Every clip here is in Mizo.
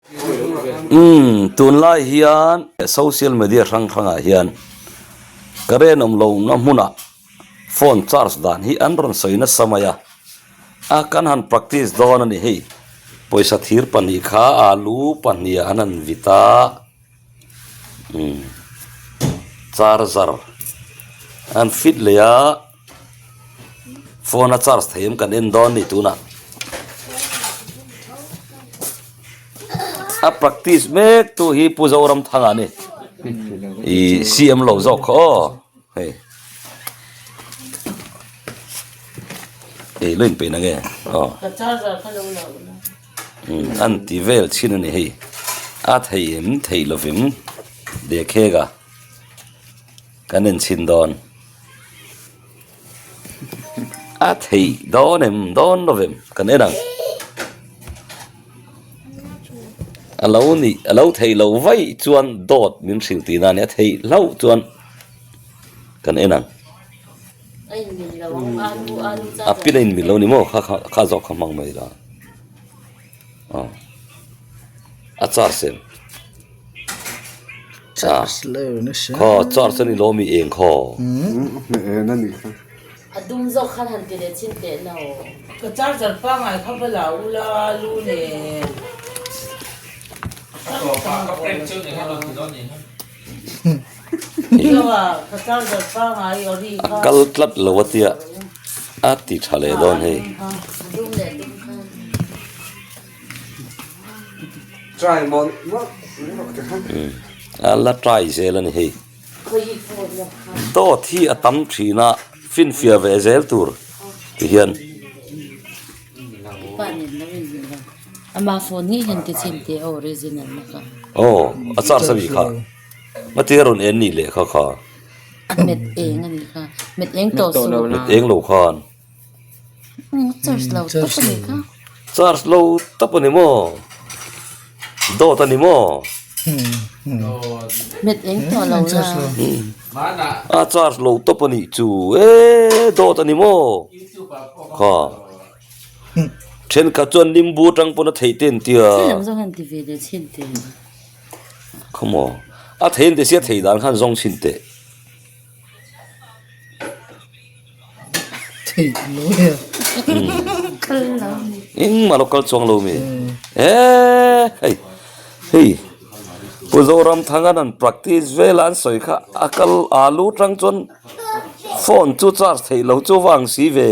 Umm tunlai hian social media hrang hrangah hian current awm lohna hmunah phone charge dan hi an rawn sawi nasa mai a a kan han practice dawn a ni hei pawisa thir pahnih kha alu pahnih ah an han vit a umm charger an fit leh a. Phone a charge thei em kan en dawn ni tunah a practice mek tu hi Pu Zoramthanga a ni ih CM lo zawk kha aw hei ih lo inpeih na nge aw an ti vel chin a ni hei a thei em thei lovin dekhek a kan en chhin dawn. A theih dawn em dawn lo vem kan en ang a lo nih a lo theih loh vaih chuan dawt min hrilh tih na nia theih hlauh chuan kan en ang a pin a inmil lo ni maw kha kha kha zawk kha hmang mai la aw a charge em. Charge lo nasa. Kha charge ani lo mi eng kha. En ani kha. A dum zawk khan han ti leh chhin teh lo. Ka charger pangai kha va la ula lu nen. Ka charger pangai ori kha. A kal tlat lo a tia a ti tha leh dawn hei. A dum leh dum khan. A la try zel a ni hei dawt hi a tam thin a finfiah ve zel tur ti hian. Aw a charge a mi kha ngatinge rawn en nih leh kha kha met eng lo khan. Charge lo tawp a ni kha. Charge lo tawp a ni maw? Dawt a ni maw? Met eng tawh lo la. A charge lo tawp a nih chu e dawt a ni maw? Kha. Thenkhat chuan nimbu atang pawn a thei te an tia. Thil lam zawng hian ti ve leh chhin teh. Kha maw? A thei an ti sia thei dan khan zawng chhin teh. Engmah lo kal chuang lo mi eee hei hei Pu Zoramthanga an practice vel a an sawi kha a kal alu tang chuan phone chu charge theih loh chu vang si ve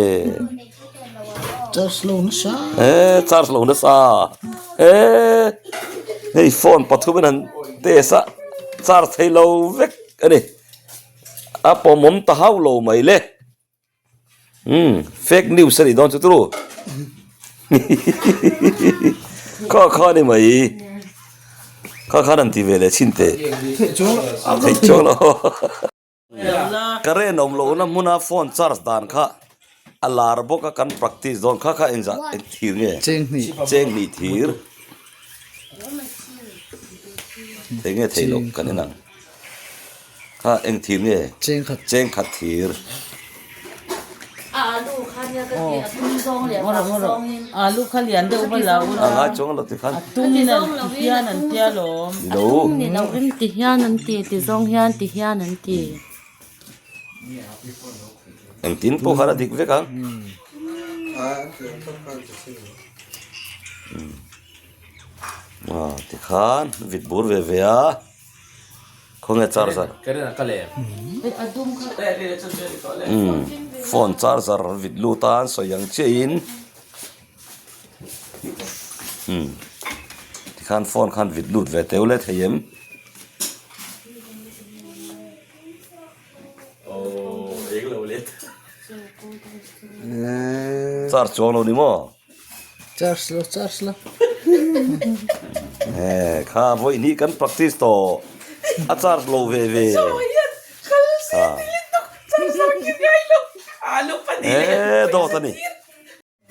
charge lo nasa eee charge lo nasa eee hei phone pathum in an test a charge theih lo vek a ni. A pawmawm ta hauh lo mai le. Umm fake news a nih dawn chu turu. Kha kha ni mai. Kha khan an ti ve leh chhin teh. Theih chuang lo. Current awm lohna hmuna phone charge dan kha a lar bawk a kan practice dawn kha kha engzah eng thir nge? Cheng hnih thir. Thei nge thei loh kan en ang. Kha eng thir nge? Cheng khat. Cheng khat thir. A alu kha nia ka ti a tum zawng leh vang zawngin. Alu kha lian deuh va la ula. A ngai chuang lo ti khan. A tum in an ti hian an tia lawm. Ni lo. A tum ni lo in ti hian an ti ti zawng hian ti hian an ti. Engtin pawh khan a dik vek ang. Tikhan vit bur ve ve a. Khawnge charger? Umm phone charger vit lut a an sawi ang chiah in umm tikhan phone khan vit lut ve teuh le thei em? Charge chuang lo ni maw? Charge lo charge lo. Eh kha vawi hnih kan practice tawh a charge lo ve ve. Eh dawt a ni.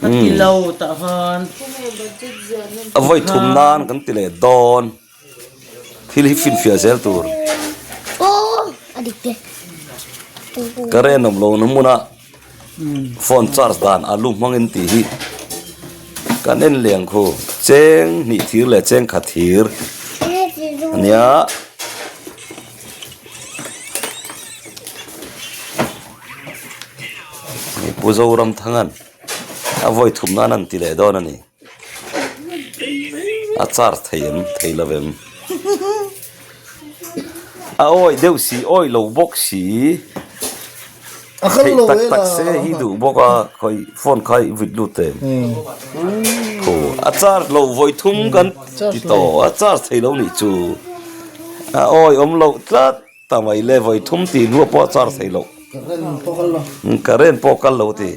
Ka ti lo tah han. A vawi thum nan kan ti leh dawn. Thil hi finfiah zel tur. Ka renawm lo na hmuna phone charge dan alu hmangin tih hi. Kan en leh ang khu cheng hnih thir leh cheng khat thir a nia. Pu Zoramthanga'n a vawi thum nan an ti leh dawn a ni. A charge thei em thei lo em? A awih deuh si awih lo bawk si. Theih tak tak se hi duh bawk a khawi phone kha i vit lut em? Khaw a charge lo vawi thum kan ti tawh a charge thei lo nih chu a awih awm loh tlat ta mai le vawi thum tih hnuah pawh a charge thei loh. Current pawh kal lo ti.